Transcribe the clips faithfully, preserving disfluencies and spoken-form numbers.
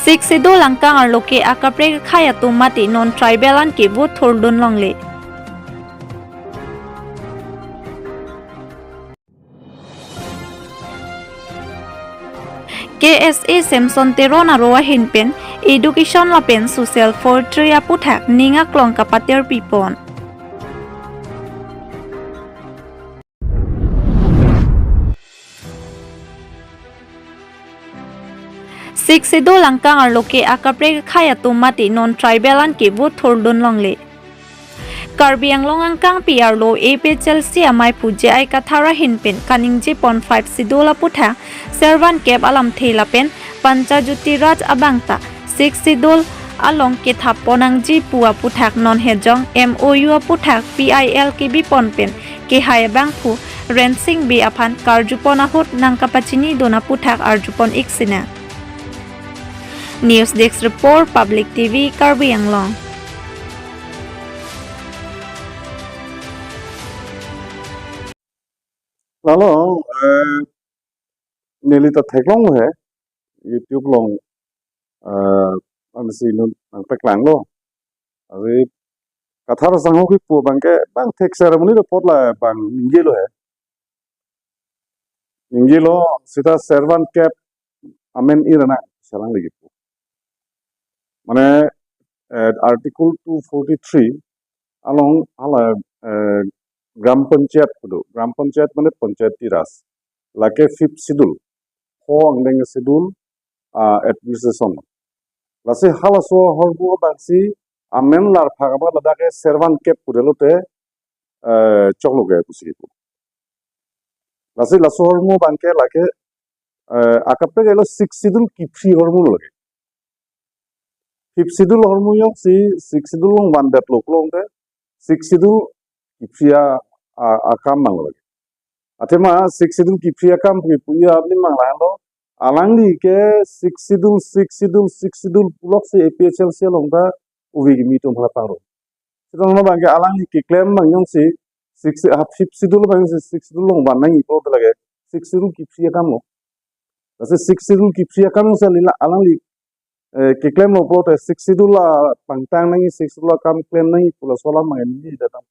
Sixth Schedule angkang arlo ke akaprek akhei atum mate non tribal an ke vote thurdun longle. K S A Samson Teron aro ahin pen Education lapen Social Forestry aputhak ning aklong kapaterpi pon. Sixth Schedule angkang arlo ke akaprek akhei atum mate non tribal an ke vote thurdun longle. Karbi Anglong angkangpi arlo A P H L C amei aphu J I Kathar ahin pen kaningje pon Fifth Schedule aputhak servan kep alamthe lapen Panchayati Raj abang ta Sixth Schedule along kethap pon nangji pu aputhak non hejong M O U aputhak P I L kebi pon pen kehai abangphu Rensing Bey aphan karju pon ahut nangkapachinidun aputhak arju pon ik sinang. News Desk Report, Public T V, Karbi Anglong. Lalo, eh, neli ta theklong he, YouTube along, eh, ansi inut nangpaklanglo. Ari Kathar asangho kipu abang ke bang thek ceremony lo apot la bang ningjelo he. Ningjelo seta servan kep amen irana selang lagi pu. Mane, eh, Article two forty-three along hala, eh, Gram Panchayat pu do. Gram Panchayat mane Panchayati Raj. Lake Fifth Schedule. Pho angdeng schedule, ah, administration. Lasi halaso ahormu abangsi amen larphak abang ladak ke servan kep pudelo te, eh, choklo ke pusi pu. Lasi laso ahormu abang ke lake, eh, akaprek elo Sixth Schedule kiphri ahormu lo lake. Fifth Schedule ahormu jongsi Sixth Schedule along vandetlo pulote Sixth Schedule kiphri a, a, akam abang lo lake. Athema Sixth Schedule kiphri akam pu pu ya apni mang lahenlo. Alangli ke Sixth Schedule, Sixth Schedule, Sixth Schedule puloksi A P H L C along ta uvi kimi atum hala pangro. Seta non abang ke alangli keklem abang jongsi Sixth, ah, Fifth Schedule abang si Sixth Schedule along van nangji pulote lake Sixth Schedule kiphri akam lo. Lasi Sixth Schedule kiphri akam jongsi alila alangli, eh, keklemlo pulote Sixth Schedule apangtang nangji, Sixth Schedule akam klem nangji pu laso alam abang ningje detang.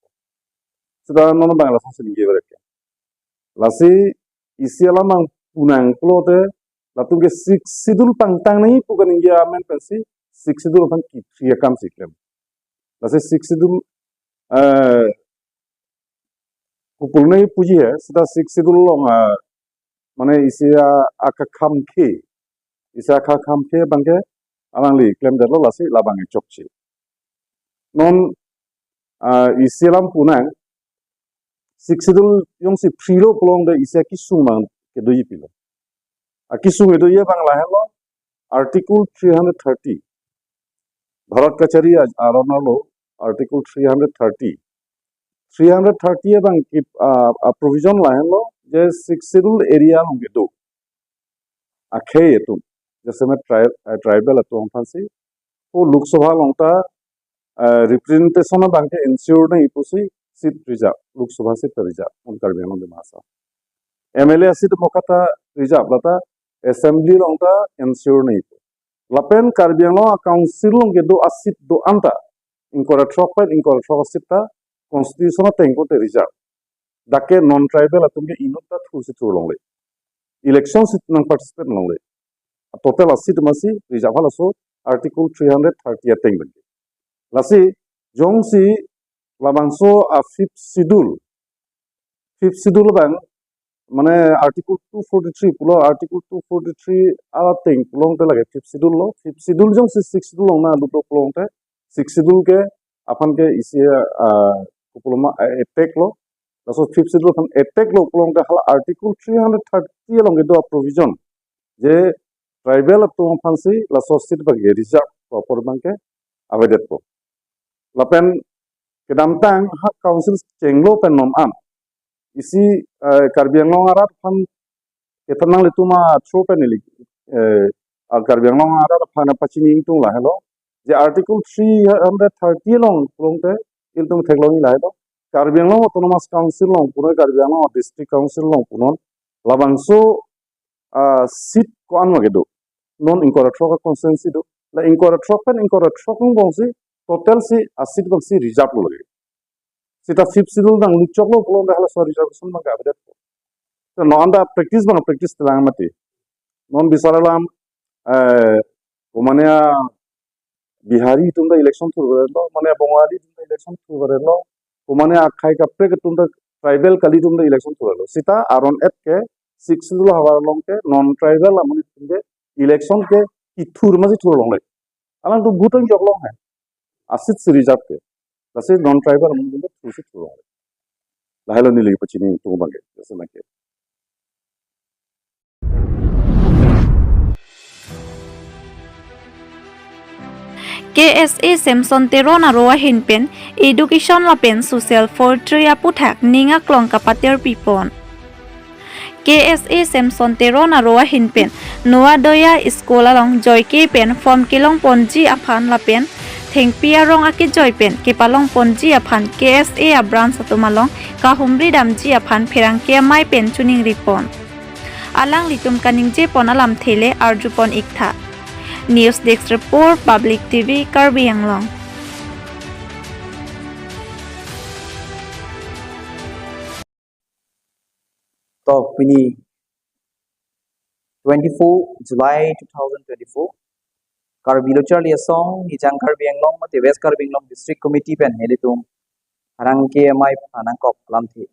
Seta non abang lasonsi ningje berek ke. Lasi isi alam abang punang pulote latum ke Sixth Schedule pangtang nangji pu kaningje amen pensi Sixth Schedule aphan kiphri akamsi klem. Lasi Sixth Schedule, eh, kopilo nangji puji he, seta Sixth Schedule along, ah, mane isi a, akakham ke, isi akakham ke abang ke alangli klemdetlo lasi labang ke chokche. Non, ah, isi alam punang, Sixth Schedule jongsi phrilo pulote isi akesung abang kedoji pilo. Akesung kedoji abang lahenlo Article three hundred thirty. Bharat Kachari a-, aron arlo Article three hundred thirty. Three hundred thirty abang ke, ah, a-provision lahenlo je Sixth Schedule area along kedo akhei atum, jasemet tri-, eh, tribal atum aphansi, o Lok Sabha along ta, eh, representation abang ke ensure nangji pusi seat reserve, Lok Sabha seat ta reserve, non Karbi Anglong Dima Hasao. M L A seat mokata reserve lata assembly along ta ensure nangji pu. Lapen Karbi Anglong a-council along kedo a-seat do-an ta, ingkoi ra throk pen ingkoi ra throk a-seat ta constitution ateng kote reserve. Dak ke non tribal atum ke inut ta thursi thur longle. Election si nang participate longle. Total a-seat masi reserve halaso Article three hundred thirty ateng abang ke. Lasi jongsi labangso a-Fifth Schedule, Fifth Schedule abang, mane Article two forty-three pulo, Article two forty-three ateng pulote lake Fifth Schedule lo. Fifth Schedule jongsi Sixth Schedule along nangduklo pulote Sixth Schedule ke aphan ke isi, ah, kopiloma, eh, attack lo. Laso Fifth Schedule aphan attack lo pulote hala Article three hundred thirty along kedo a-provision je tribal atum aphansi laso seat abang ke reserve pu apor abang ke avedetpo. Lapen kedamtang ha council chenglo pen non an isi, eh, Karbi Anglong arat aphan kethan nanglitum a-through pen ili, eh, a-Karbi Anglong arat aphan pachini ingtung lahelo je Article three hundred thirty along pulote ilitum theklongji lahelo. Karbi Anglong Autonomous Council along punon, Karbi Anglong District Council along punon, labangso, ah, seat ko-an ma kedo. non ingkoi ra throk a constituency do. La ingkoi ra throk pen ingkoi ra throk angbong si total si a seat abang si reserve lo lake. Seta Fifth Schedule nangluchoklo pulo, hala laso reservation abang ke avedet. To non anta practice abang practice telang mati. Non bisar alam, eh, ko mane a Bihari atum ta election thurverlo, mane Bongali atum ta election thurverlo, ko mane akhei kaprek atum ta, tribal kali atum ta election thurverlo. Seta aron et ke Sixth Schedule havar along ke non tribal amonit atum ke election ke kethur masi thur longle. Alangtum vote angjok long hai. A seat si reserve ke. Lasi non tribal amonit atum ke thur si thur longle. Lahelo neli pachini tung abang ke. Lasi abang ke. K S A Samson Teron aro ahin pen Education lapen Social Forestry aputhak ning aklong kapater pipon. K S A Samson Teron aro ahin pen Navodaya School along joike pen form kelong ponji aphan lapen thengpi arong akejoi pen kepalong ponji aphan K S A a branch atum along kahumri damji aphan pherangke amei pen choningri pon. Alanglitum kaningje pon alamthe le arju pon iktha. News Desk Report, Public T V, Karbi Anglong. To pini twenty-four July two thousand twenty-four, Karbi Lo Charli Asong, Nijang Karbi Anglong mate West Karbi Anglong District Committee pen nelitum pherangke amei phanangkok alamthe.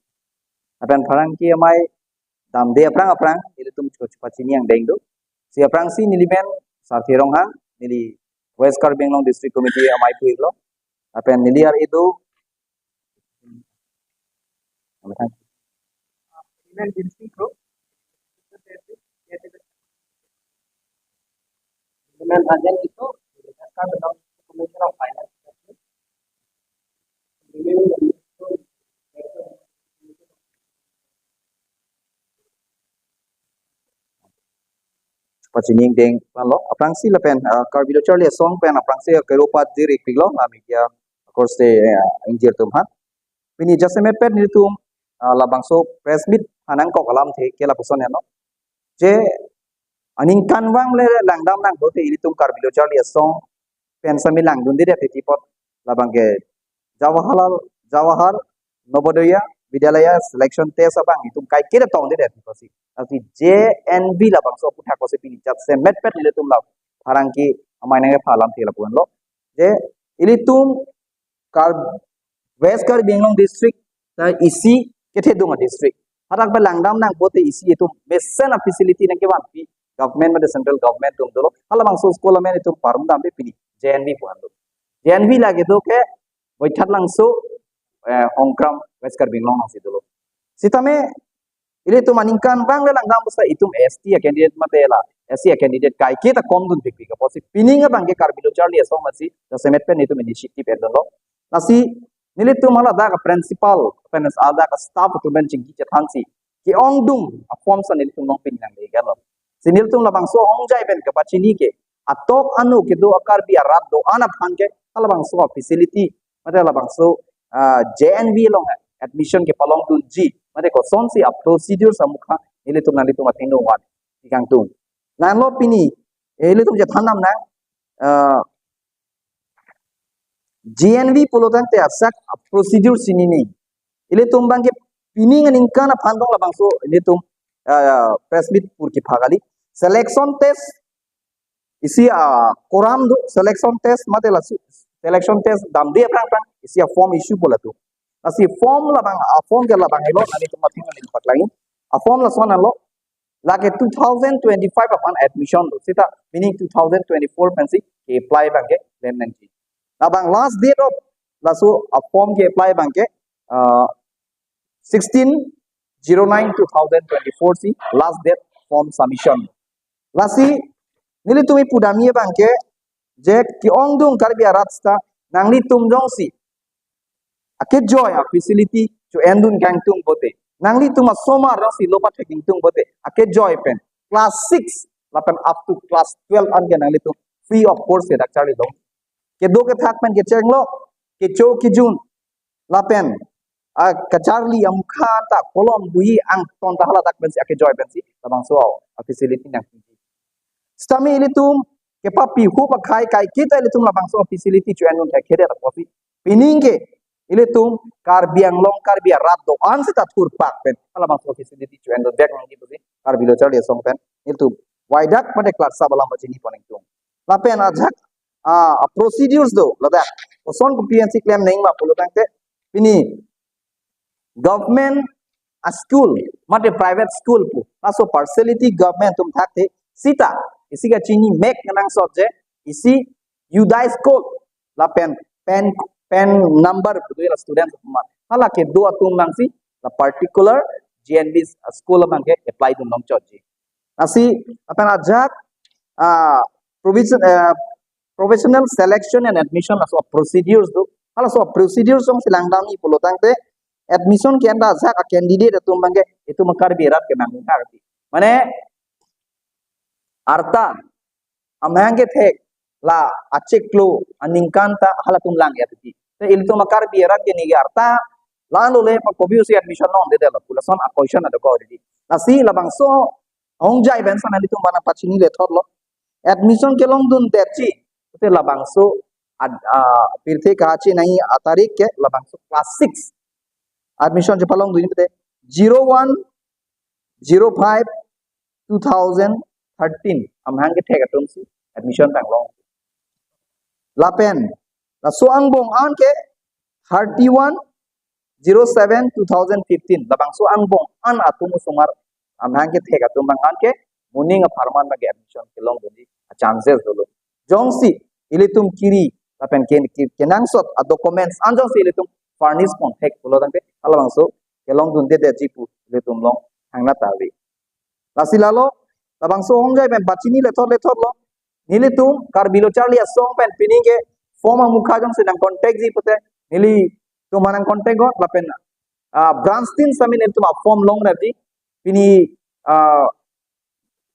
Lapen pherangke amei damde aphrang aphrang nelitum chepachini angdeng do. Si aphrangsi neli men Sarthe Ronghang, neli West Karbi Anglong District Committee amei pu-iklo. Lapen neli ar-e do pachini angdeng vanlo. Aphrangsi lapen, ah, Karbi Lo Charli Asong pen aphrangsi kero pat dir-ikpiklo la media akorte, ah, ingjir atum aphan. Pini jasemet pen nelitum, ah, labangso press meet phanangkok alamthe ke lapuson heno. Je aningkanvang le langdam nang pulote ilitum Karbi Lo Charli Asong pen sami langdundedet titi apot labang ke Jawahar, Jawahar Navodaya Vidyalaya selection test abang itum kaiketa tongdedet pusi. Lasi J N V labangso aputhak pusi pini jasemet pen ilitum la pherangke amei nangkepha alamthe lapu-anlo. Je ilitum Kar West Karbi Anglong District ta isi kethedung a district. Hadak pen langdam nang pulote isi itum mesen a facility nangkevanpi government mate central government atum dolo. Halabangso school amen itum parum damde pini J N V pu-an do. J N V lake do ke Boithalangso, eh, Hongkram West Karbi Anglong alongsi dolo. Sitame ilitum aningkanvang le langdam pusi itum S T a candidate mate la S C a candidate kaiketa komdunpikpik apotsi pining abang ke Karbi Lo Charli Asong masi jasemet pen itum initiative endunlo. Lasi nelitum hala dak a principal pen hala dak a staff atum pen chingki chethansi ke-ongdung a form si nelitum along pini nangle iklo. Si nelitum labangso ongjai pen kapachini ke atok anu kedo a Karbi arat do-an aphan ke halabangso a facility mate labangso, ah, J N V along admission kepalongdunji mate kosonsi a procedure amukha nelitum nanglitum athengno van ikangtung. Nanglo pini, eh, ilitum chethan dam nang, ah, J N V pulo tangte asak a procedure chinine. Ilitum abang ke pining aningkan aphan tong labangso ilitum, ah, press meet pur kepha kali. Selection test isi a koram do, selection test mate la su-, selection test damde aphrang aphrang isi a form issue pu latum. Lasi form labang, a form ke labang helo, nanglitum atheng nangli paklangji. A form lason alo, lake two thousand twenty-five aphan admission do. Seta meaning two thousand twenty-four pensi ke-apply abang ke klem nangji. Labang last date of laso a form ke-apply abang ke, ah, sixteen zero nine two thousand twenty-four si last date form submission. Lasi nelitum ipu damji abang ke je ke-ongdung Karbi arat seta nanglitum jongsi akejoi a facility cho-endun kangtung pulote, nanglitum asomar jongsi lo pathek ingtung pulote, akejoi pen class six lapen up to class twelve an ke nanglitum free of cost ke dak charli long. Kedo kethak pen kechenglo, kecho kejun lapen a kacharli amukha ta kolom bohi angton ta hala dak pensi akejoi pensi labangso a facility nang. Sitame ilitum kepapi hup akhei kaiketa ilitum labangso facility cho-endun thekthedet apotsi, pining ke ilitum Karbi Anglong, Karbi arat do-an seta thurpak pen halabangso facility cho-endun vek nangji pusi Karbi Lo Charli Asong pen ilitum waidak pada klarsa balam pachini pon ingtung. Lapen ajak, ah, procedures do ladak. Koson kopi ansi klem nangma pulo tangte, pini government a school mate private school pu, laso partiality government atum thakte, sita isi kachini mek nang subject, isi UDISE code lapen PAN, PAN number pu do la student atum, hala kedo atum nangsi la particular GNV school abang ke apply dun long chotji. Lasi lapen ajak, ah, provision, ah, professional selection and admission laso procedures do. Halaso procedures jongsi langdamji pulo tangte, admission ke-en ta ajak a candidate atum abang ke itum Karbi arat ke nang Karbi. Mane arta amahang kethek la achiklo aningkan ta halatum lang ya titi. Te ilitum Karbi arat ke neli arta la-an lole pa kopi usi admission longdedetlo pu lason a question adokok titi. Lasi labangso ahongjai pen sa nanglitum aphan pachini lethotlo. Admission kelongdundetji te labangso ad-, ah, pirthe kachi nangji atarik ke labangso class six admission chepalongdunji pute zero one zero five two thousand thirteen amahang kethek atumsi admission tang long. Lapen laso angbong an ke thirty one zero seven two thousand fifteen, labangso angbong an atum osomar amahang kethek atum abang an ke moning apharman abang ke admission kelongdunji a chances dolo. Jongsi ilitum kiri lapen ke, ke, kenangsot a documents an jongsi ilitum furnish ponthek pulo tangte, halabangso kelongdundedetji pu ilitum along thangnat ave. Lasi lalo labangso ahongjai pen pachini lethot lethotlo. Nelitum Karbi Lo Charli Asong pen pining ke form amukha jongsi nang contact ji pute, nelitum aphan nang contact got lapen, ah, branch tin sitame nelitum a form longrapji. Pini, ah,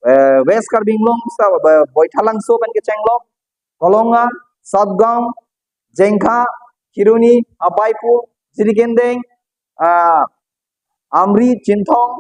eh, West Karbi Anglong sa, eh, Baithalangso pen kechenglok, Kolonga, South Gaon, Jengkha, Kheroni, Abaipur, Jirikindeng, ah, Amri, Chinthong,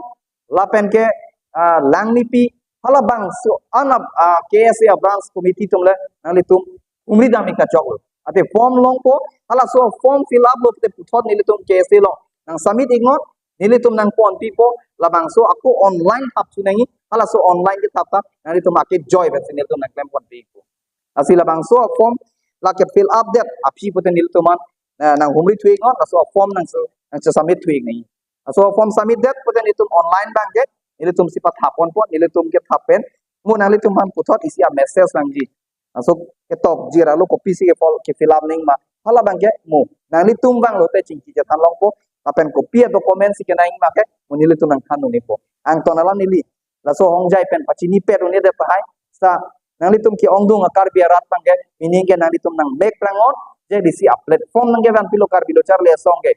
lapen ke, ah, Langmepi, halabangso anap, ah, KSA branch committee atum le nanglitum humri dam ik kachoklo. Ate form longpo, halaso form fill up lo te puthot nelitum KSA along nang submit iknon, nelitum nang ponpipo, labangso ako online thap su nangji, halaso online kethap ta nanglitum ake join pensi nelitum nang klem ponpipo. Lasi labangso form lake fill up det aphi pute nelitum aphan, eh, nang humri thu iknon, laso form nang su, nang che submit thu ik nangji. Laso form submit det pute nelitum online abang ke nelitumsi pathap ponpo, nelitum kethap pen mo nanglitum aphan puthot isi a message nangji. Laso ketokji ra lo kopisi ke form ke fill up nangma, halabang ke mo nanglitum abang lote chingki chethan longpo, lapen kopi a documents si kenangma ke mo nelitum nang than un-epo. Angton alam neli laso ahongjai pen pachini pet un-edet tahai. Sa nanglitum ke-ongdung a Karbi arat abang ke, pining ke nanglitum nang mek prangot, je isi a platform nang kevan pilo Karbi Lo Charli Asong ke.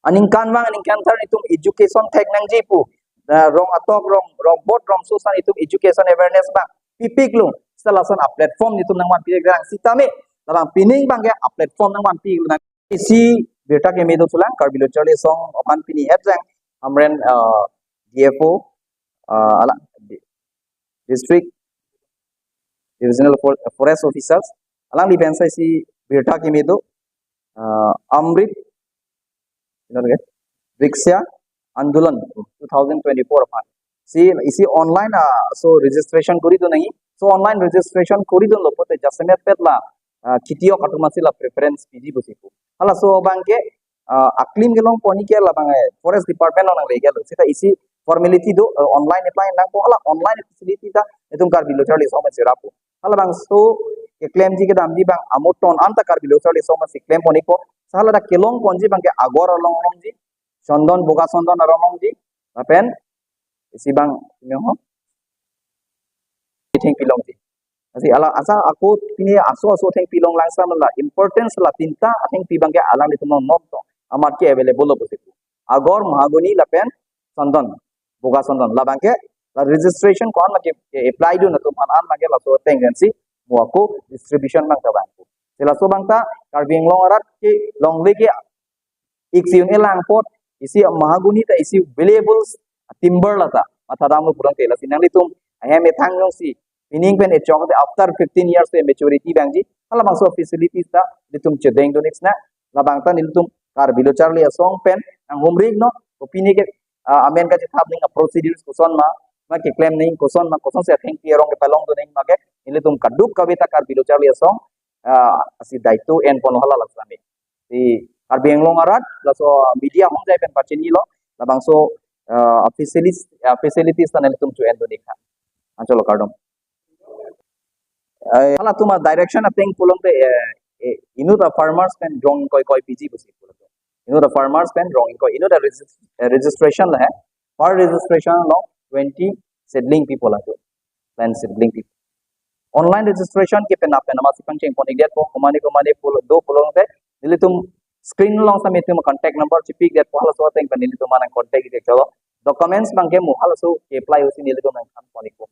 Aningkanvang aningkanthar itum education thek nangji pu, ah, rong atok, rong, rong boat, rong sosa itum education awareness abang pipiklo. Seta lason a platform nelitum nang vanpi lang sitame, labang pining abang ke a platform nang vanpilo nang. Isi birta keme do chulang, Karbi Lo Charli Asong aphan pini hep jang amren, ah, DFO, ah, ala, di-, District Divisional For-, Forest Officers, alangli pen sa isi birta keme do, ah, Amrit, you know, Vriksha Andolan two thousand twenty-four aphan. Si, isi online, ah, laso registration kori do nangji. So online registration kori dunlo pute jasemet pet la, ah, kiti-ok atum aphansi la preference piji pusi pu. Halaso abang ke, ah, a claim kelong ponji ke labang, eh, Forest Department along nang legel. Seta isi formality do, eh, online apply nangpo, hala online facility ta itum Karbi Lo Charli Asong pen si rapo. Halabangso keklemji kedamji abang amo ton anta Karbi Lo Charli Asong pen si klem pon-ikpo. Sa hala ta kelong ponji abang ke agor along longji, Chandon, Boga Chandon along longji, lapen isi abang, you know, thengpi longji. Lasi ala asa ako pini aso aso thengpi long lang sa mala importance la tinta athengpi abang ke alanglitum non non to amat ke available lo pusi pu. Agor, Mahagoni lapen Chandon, Boga Chandon. Labang ke la registration ko-an ma ke, ke apply dun atum aphan an ma ke laso thengsi mo ako distribution abang ta vangpo. Si laso abang ta Karbi Anglong arat kelongle ke ik si un-e lang apot, isi Mahagoni ta isi valuable timber lata matha damlo pulang te. Lasi nanglitum ahem ethang jongsi Meaning pen echok te after fifteen years te maturity vangji. Halabangso facilities ta nelitum chedengdun ik sna. Labang ta nelitum Karbi Lo Charli Asong pen nanghumri iknon. Kopine ke, ah, amen kachethap nangji a-procedures koson ma, ma keklem nangji koson ma, kosonsi athengpi arong kepalongdun nangji ma ke, nelitum kadokave ta Karbi Lo Charli Asong, ah, asi daito enpon hala la sami. Si Karbi Anglong arat, laso media hongjai pen pachinilo, labangso, ah, facilities, ah, facilities ta nelitum cho-endun ik tha. Anchot lo, kardom. Eh, halatum a-direction ateng pulote, eh, eh, inut a-farmers pen rong ingkoi koi piji pusi pulote. Inut a-farmers pen rong ingkoi, inut a-regis-, eh, registration la he. Per registration along twenty seedling pi pulo tu. Plant seedling pi. Online registration ke penap penap masi pangcheng pon ikdet po, komane komane pulo do pulote, nelitum screen along sami nelitum contact number chipi ikdet po, halaso ateng pen nelitum nang contact ikdet cholo. Documents abang ke mo halaso ke-apply pusi nelitum nangthan pon ikpo.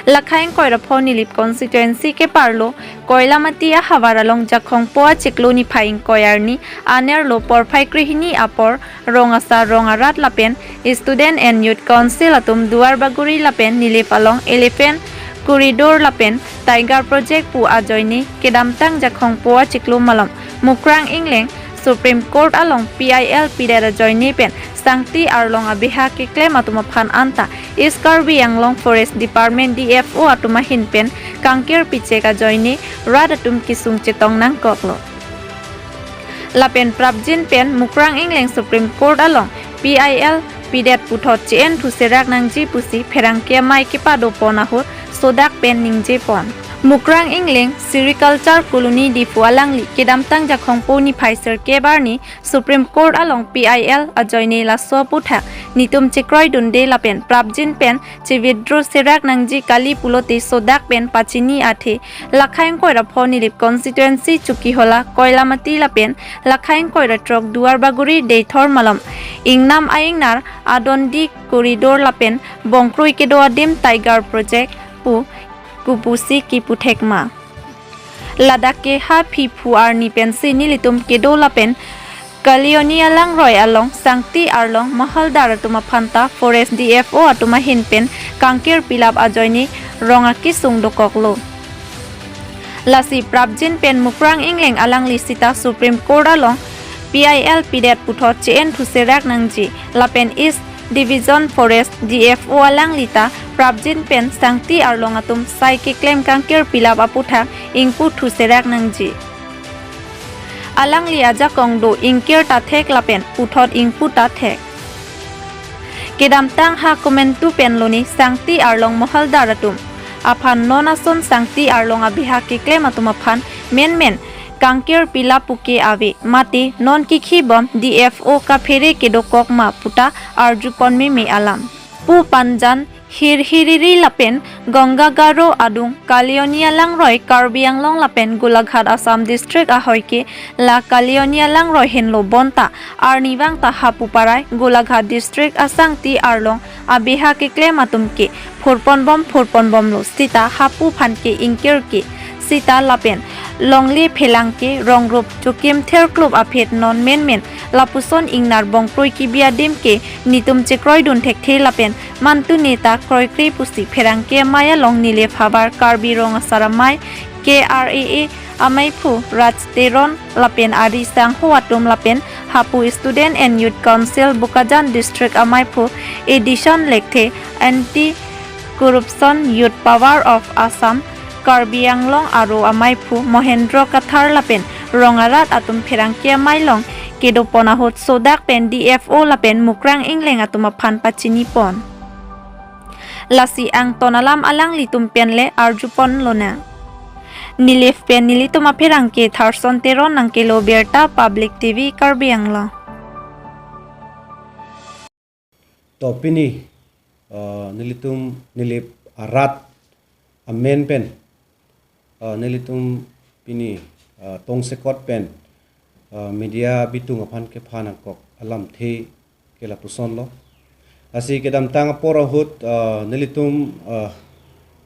Lakha ingkoi ra pho Nilip constituency keparlo Koilamati ahavar along Jakhongpo achiklo niphai ingkoi arni anerlo porphai krehini apor rong asar rong arat lapen Student and Youth Council atum Duarbagori lapen Nilip along Elephant Corridor lapen Tiger Project pu ajoine kedamtang Jakhongpo achiklo malom Mukrang Engleng Supreme Court along P I L pidet ajoine pen sangti arlong abeha keklem atum aphan anta East Karbi Anglong Forest Department D F O atum ahin pen kangkir pichek ajoine rat atum kesung chetong nangkoklo. Lapen prapjin pen Mukrang Engleng Supreme Court along P I L pidet puthot che-en thuserak nangji pusi pherangke amei kepadopon ahut sodak pen ningjepon. Mukrang Engleng Sericulture Colony Diphu alangli kedamtang Jakhongpo niphai sirkep arni Supreme Court along P I L ajoine laso aphuthak netum chekroidunde lapen prapjin pen che-withdraw serak nangji kali pulote sodak pen pachini athe lakha ingkoi ra pho Nilip constituency Chokihola Koilamati lapen lakha ingkoi ra throk Duarbagori Deithor malom ingnam a-ingnar Adondi Corridor lapen bongkroi kedo adim Tiger Project pu kopusi kipu thekma. Ladak ke ha phiphu arni pensi nelitum kedo lapen Kalioni alangroi along sangti arlong mahaldar atum aphanta Forest D F O atum ahin pen kangkir pilap ajoine rong akesung dokoklo. Lasi prapjin pen Mukrang Engleng alangli sita Supreme Court along P I L pidet puthot che-en thuserak nangji lapen East Division Forest D F O alangli ta prapjin pen sangti arlong atum sai keklem kangkir pilap aphuthak ingpu thuserak nangji. Alangli ajakong do ingkir ta thek lapen puthot ingpu ta thek. Kedamtang ha komantu pen loni sangti arlong mahaldar atum aphan non ason sangti arlong abeha keklem atum aphan menmen kangkir pilap puke ave mate non kikhibom D F O kaphere kedokok ma puta arjupon meme alam. Pu Panjan Hirhiriri lapen Ganga Garo adung Kalioni alangroi Karbi Anglong lapen Golaghat Assam District ahoi ke la Kalioni alangroi henlo bonta arnivang ta hapu parai Golaghat District asangti arlong abeha keklem atum ke phurponbom phurponbomlo sita hapu aphan ke ingkir ke sita lapen longle phelang ke rongrup chokim therklup aphet non menmen lapuson ingnar bongkroi kebi adim ke netum chekroidun thekthe lapen mantu neta kroikre pusi pherangke amei along Nilip havar Karbi Rong Asar Amei K R A A ameiphu Raj Teron lapen ari sangho atum lapen hapu Student and Youth Council Bokajan District ameiphu Edison Lekthe, Anti Corruption Youth Power of Assam Karbi Anglong aro ameiphu Mohendro Kathar lapen rong arat atum pherangke amei along kedopon ahut sodak pen D F O lapen Mukrang Engleng atum aphan pachinipon. Lasi angton alam alanglitum pen le arjupon lonang. Nilip pen nelitum apherangke Tharson Teron nangkelo birta Public T V Karbi Anglong. To pini, uh, nelitum Nilip arat amen pen, uh, nelitum pini, uh, tongsekot pen, uh, media bitung aphan kephan angkok alamthe ke lapuson lo. Lasi kedamtang apor ahut, uh, nelitum, uh,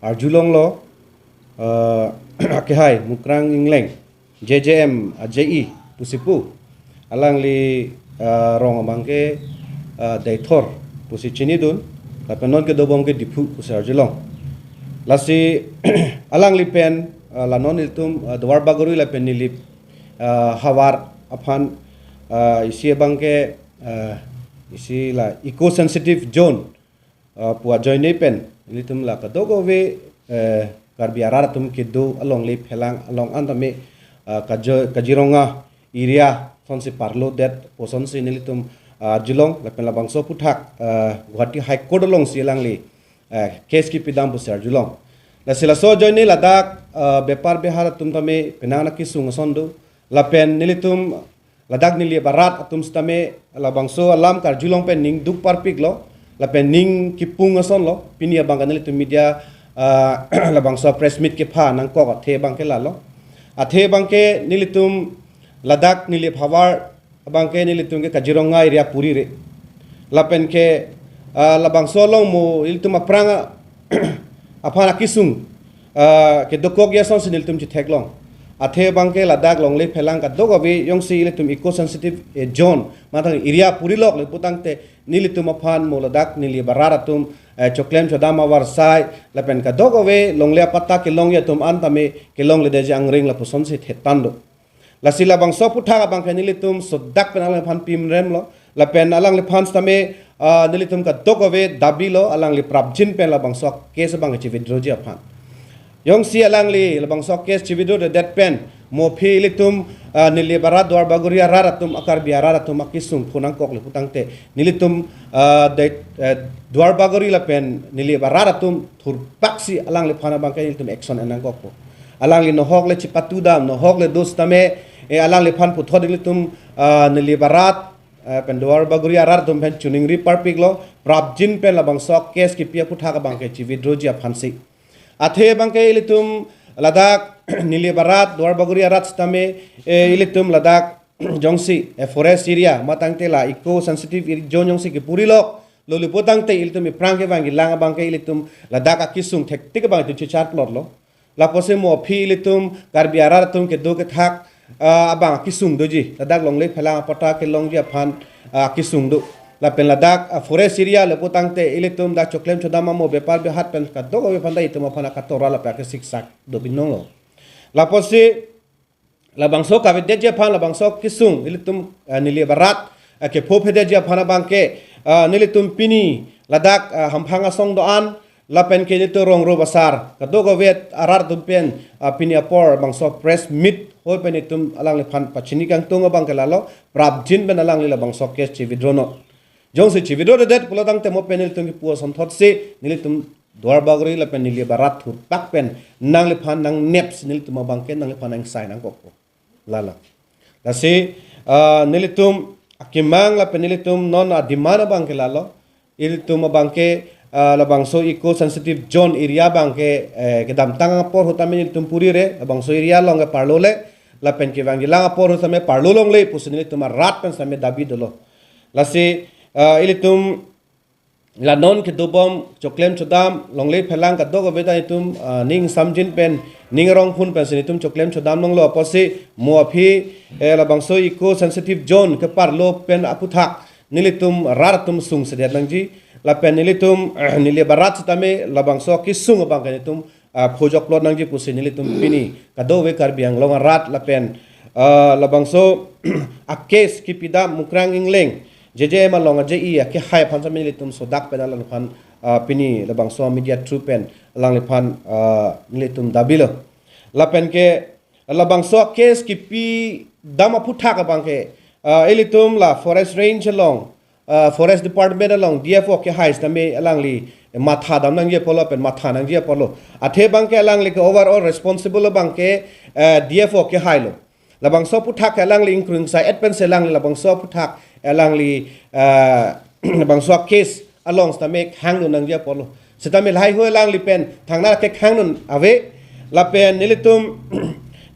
arjulonglo, uh, akehai Mukrang Engleng J J M a J E pusi pu. Alangli ah, rong abangke ah, Deithor pusi chinidun, lapen non kedobom ke Diphu pusi arjulong. Lasi alangli pen ah, la non ilitum ah, Duar Bagori lapen Nilip ah, havar aphan ah, isi abangke ah, isi la eco sensitive zone ah, pu ajoine pen ilitum la kadokave eh, Karbi arat atum kedo along le phelang along an tame ah, Kajo- Kaziranga area thonsi parlo det pusonsi nelitum ah, arjulong, lapen labangso aphuthak ah, Guwahati High Court alongsi alangli eh, case kipidam pusi arjulong. Lasi laso ajoine ladak ah, bepar behar atum tame penang na kesung ason do, lapen nelitum ladak Nilip arat atum sitame labangso alam karjulong pen ning duk parpiklo, lapen ning kipung asonlo. Pini abangke nelitum media ah, labangso press meet kepha nangkok athe abangke lalo. Athe abangke nelitum ladak Nilip havar abangke nelitum ke Kaziranga area puri re. Lapen ke ah, labangso along mo ilitum aphrang aphan akesung ah, kedokok ya asonsi nelitum chetheklong. Athe abangke ladak longle phelang kadokave jongsi ilitum eco sensitive eh, zone matang area purilok le putangte nelitum aphan mo ladak Nilip arat atum eh, choklem chodam avarsai lapen kadokave longle apatta kelongji atum an tame kelongledetji angring lapusonsi thetan do. Lasi labangso aphuthak abangke nelitum sodak pen alangliphan pimremlo. Lapen alangliphan sitame ah, nelitum kadokave dabilo, alangli prapjin pen labangso case abangke chi withdrawji aphan. Jongsi alangli labangso case chi withdrawdet pen mo aphi ilitum ah, Nilip arat Duar Bagori arat atum a Karbi arat atum akesung phu nangkok le putangte nelitum ah, de- eh, Duar Bagori lapen Nilip arat atum thurpaksi alangliphan abangke nelitum action en nangkokpo. Alangli nohok le chipatudam, nohok le do sitame eh, alangliphan puthot ilitum ah, Nilip arat eh, pen Duar Bagori arat atum pen choningri parpiklo, prapjin pen labangso case kipi aphuthak abangke chi withdrawji aphansi. Athe abangke ilitum ladak Nilip arat Duar Bagori arat sitame eh, ilitum ladak jongsi eh, forest area matangte la eco sensitive area zone jongsi kepurilok lo le putangte ilitum iphrang kevangji lang abangke ilitum ladak akesung thektik abang itum chechar plotlo. Lapuse mo aphi ilitum Karbi arat atum kedo kethak ah, abang akesung doji, ladak longle phelang apatta kelongji aphan ah, akesung do. Lapen ladak ah, forest area le putangte ilitum dak choklem chodam amo bepar behar pen kadokave aphan ta itum aphan akatora lapen akesiksak do binonglo. Lapuse labangso kavedetji aphan labangso kesung ilitum ah, Nilip arat ah, kepho phedetji aphan abangke ah, nelitum pini ladak ah, hamphang asong do-an lapen ke nelitum rong ro basar kadokave arat atum pen ah, pini apor bangso press meet hoi pen itum alangliphan pachini kangtung abangke lalo, prapjin pen alangli labangso case chi withdraw non. Jongsi chi withdraw dedet pulotangte mo pen nelitum kipu asonthotsi nelitum Duar Bagori lapen Nilip arat thurpak pen nangliphan nangnepsi nelitum abangke nangliphan nangsai nangkokpo. Lalo. Lasi ah, nelitum akemang lapen nelitum non ademand abangke lalo. Ilitum abangke ah, labangso eco sensitive zone area abangke eh, kedamtang apor ahut tame nelitum puri re, labangso area along ke parlo le, lapen kevangji lang apor ahut tame parlo longle pusi nelitum arat pen sitame dabi dolo. Lasi ah, ilitum la non kedobom choklem chodam longle phelang kadokave ta itum ah, ning samjin pen ning rongphun pensi nelitum choklem chodam longlo apotsi mo aphi eh, labangso eco sensitive zone keparlo pen aphuthak nelitum rat atum sungsedet nangji, lapen nelitum eh, Nilip arat sitame labangso kesung abangke nelitum ah, phojok plot nangji pusi nelitum pini kadokave Karbi Anglong arat lapen ah, labangso akes kipidam Mukrang Engleng J J M along aje i akehai aphan sitame nelitum sodak pen alangliphan ah, pini labangso media through pen alangliphan ah, nelitum dabilo. Lapen ke labangso case kipidam aphuthak abangke ah, ilitum la forest range along ah, forest department along D F O akehai sitame alangli matha dam nangji apotlo pen matha nangji apotlo. Athe abangke alangli ke overall responsible abangke ah, D F O akehai lo. Labangso aphuthak ke alangli ingkrung sai et pensi alangli labangso aphuthak alangli ah, labangso case along sitame khangdun nangji apotlo. Sitame lahai hui alangli pen thangnat ke khangdun ave, lapen nelitum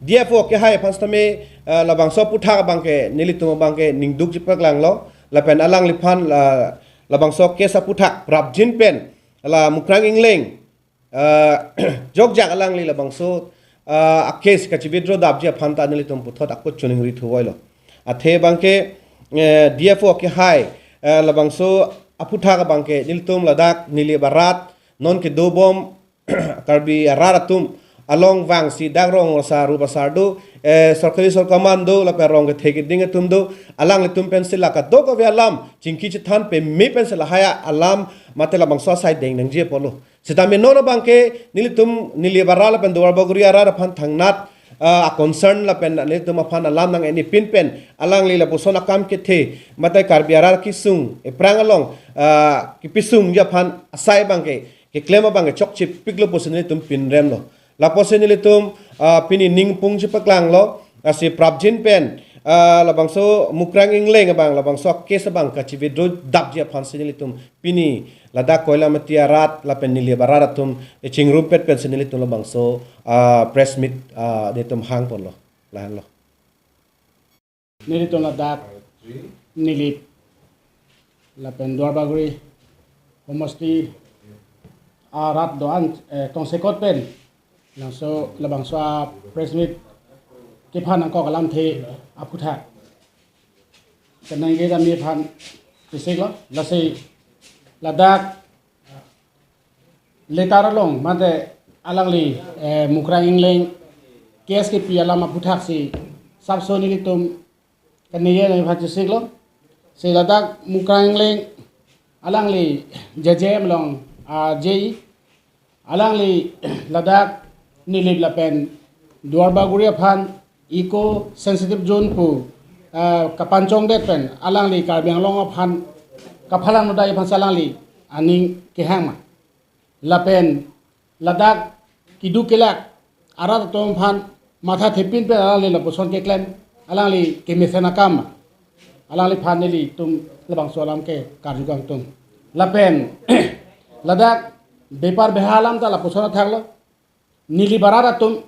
D F O akehai aphan sitame ah, labangso aphuthak abangke nelitum abangke ningduk chipaklanglo, lapen alangliphan la labangso case aphuthak prapjin pen la Mukrang Engleng ah, jokjak alangli labangso ah, case kachi withdraw dapji aphan ta nelitum puthot akut choningri thuvoilo. Athe abangke, eh, D F O kehai, eh, labangso aphuthak abangke nelitum ladak Nilip arat non kedobom Karbi arat atum along vangsi dak rong asar rup asar do, eh, sorkari sorkar man do, lapen rong kethe keding atum do, alanglitum pensi la kadokave alam chingki chethan peme pensi lahai alam mate labangso asai deng nangji apotlo. Sitame non abangke nelitum Nilip arat lapen Duarbagori arat aphan thangnat, ah, a concern lapen nelitum aphan alam nang-enji pin pen alangli lapuson akam kethe mate Karbi arat kesung ephrang along, ah, kepesungji aphan asai abangke keklem abangke chokche piklo pusi nelitum pinremlo. Lapusi nelitum, ah, pini ningpung chepaklanglo, lasi prapjin pen, ah, labangso Mukrang Engleng abang labangso case abang kachi-withdraw dapji aphansi nelitum pini ladak Koilamati arat lapen Nilip arat atum echingrumpet pensi nelitum labangso, ah, press meet, ah, nelitum hangponlo, lahenlo. Nelitum ladak Nilip lapen Duarbagori homosti arat do-an, eh, tongsekot pen laso labangso a press meet kephan nangkok alamthe aphuthak kenangke kami aphan chesiklo, lasi ladak letter along mate alangli, eh, Mukrang Engleng case kepi alam aphuthaksi sapso nelitum kaningje nangji aphan chesiklo. Si ladak Mukrang Engleng alangli J J M along, ah, J E, alangli ladak Nilip lapen Duarbagori aphan eco sensitive zone pu, ah, kapanchongdet pen alangli Karbi Anglong aphan kaphalang nodai aphansi alangli aning kehang ma. Lapen ladak keduk kelak arat atum aphan mathathepin pen alangli lapuson keklem, alangli kemesen akam, alangliphan nelitum labangso alam ke karju kangtung. Lapen ladak bepar beha alam ta lapuson athaklo, Nilip arat atum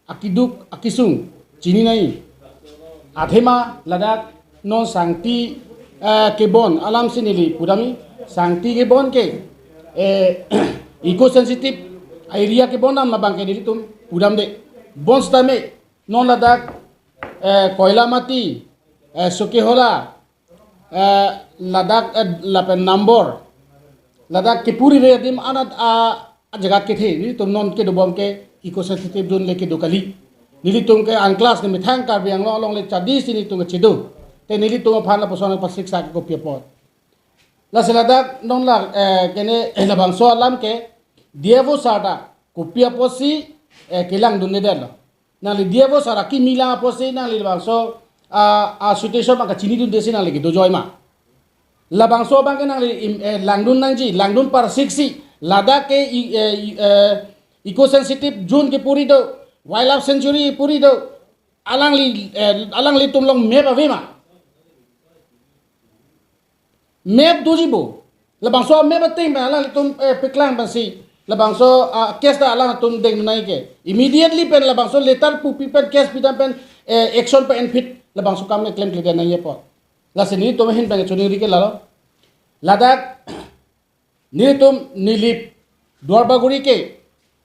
akeduk akesung chini nangji. Athema ladak non sangti, eh, kebon alamsi neli pudamji, sangti kebon ke, eh, eco sensitive area kebon dam labangke nelitum pudamde. Bonsitame non ladak, eh, Koilamati, eh, Sokihola, eh, ladak, eh, lapen Nambor, ladak kepuri re adim anat a, a jagat kethe nelitum non kedobom ke eco sensitive zone le kedo kali. Nelitum ke unclass ne methang Karbi Anglong along le chadisi nelitum kechedo. Te nelitum aphan lapuson pasiksa ke kopi apot. Lasi ladak non la, eh, kene, eh, labangso alam ke D F O sir ta kopi apotsi, eh, kelangdundedetlo. Nangli D F O sir akimi lang apotsi nangli labangso a, a situation abang kachinidundesi nangli kedo joi ma. Labangso abangke nangli im, eh, langdun nangji, langdun parsiksi, ladak ke i, eh, i, eh, eco sensitive zone kepuri do, wildlife sanctuary puri do, alangli, eh, alanglitum along map ave ma. Map doji bo. Labangso map ateng pen alanglitum, eh, paklang pensi labangso, ah, case ta alangtum deng nangji ke. Immediately pen labangso letter pupi pen case pidam pen, eh, action pen enphit labangso akam ke klemkle nangji apot. Lasi nelitum ahin pen choningri ke lalo. Ladak nelitum Nilip Duarbagori ke,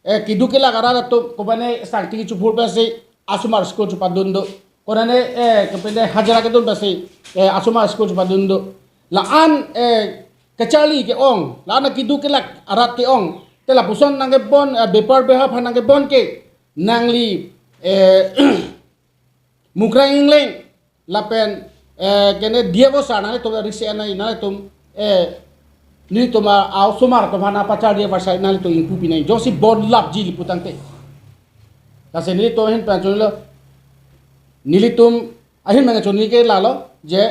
eh, keduk kelak arat atum komane sangti kechephur pensi asomar school chepadun do. Konane, eh, kepende hajira kedun pensi, eh, asomar school chepadun do. La-an, eh, kacharli ke-ong, la-an keduk kelak arat ke-ong. Te lapuson nangkebon, eh, bepar beha aphan nangkebon ke nangli, eh, Mukrang Engleng lapen, eh, kene D F O sir nanglitum risi anai nanglitum, eh, nelitum a, a osomar atum aphan apachar D F O sir nanglitum ingpu pinai. Josi bon lapji li putangte. Lasi nelitum ahin pen chonilo, nelitum ahin pen choni ke lalo je,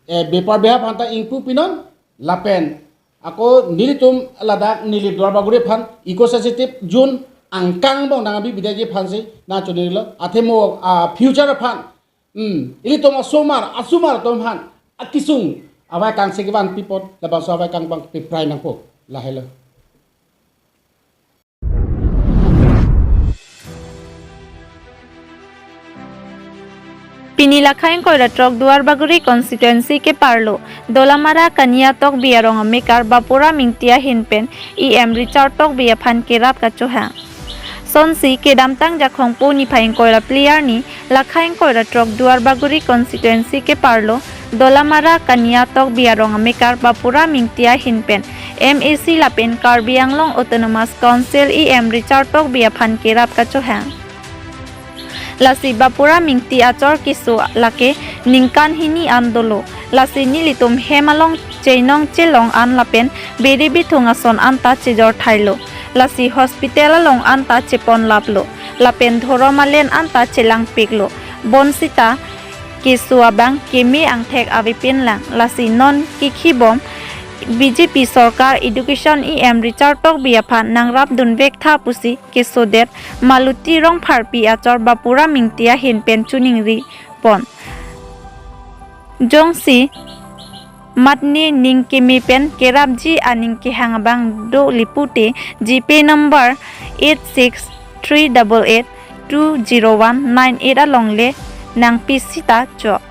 eh, bepar beha aphan ta ingpu pinon lapen ako nelitum ladak Nilip Duarbagori aphan eco sensitive zone angkang bong nangbi bidaji aphansi nangchonilo. Athema, ah, future aphan, hmm, ilitum asomar, asomar atum aphan akesung avai kangsi kevanpi apot labangso avai kang abang piprai nangpo, lahelo. Pini Lakha ingkoi ra throk Duarbagori constituency keparlo Dolamara Kania Tokbi arong amekar Bapuram Ingti ahin pen E M Richard Tokbi aphan kerap kachohang. Sonsi kedamtang Jakhong po niphai ingkoi ra phli arni lakha ingkoi ra throk Duarbagori constituency keparlo Dolamara Kania Tokbi arong amekar Bapura Mingti ahin pen M A C lapen Karbi Anglong Autonomous Council E M Richard Tokbi aphan kerap kachohang. Lasi Bapura Mingti achor keso lake ningkan hini an dolo. Lasi nelitum hem along cheinong chelong an lapen biri bithung ason anta chejor thailo. Lasi hospital along anta chepon laplo. Lapen dhorom alen anta chelangpiklo. Bonsita keso abang keme angthek avepin lang. Lasi non kikhibom B J P sorkar Education E M Richard Tokbi aphan nangrapdunvek tha pusi kesodet Maluti Rongpharpi achor Bapura Mingti ahin pen choningri pon. Jongsi matne ning keme pen kerapji aning kehang abang do lipute GPay number eight six three double eight two zero one nine eight along le nangpi sita chok.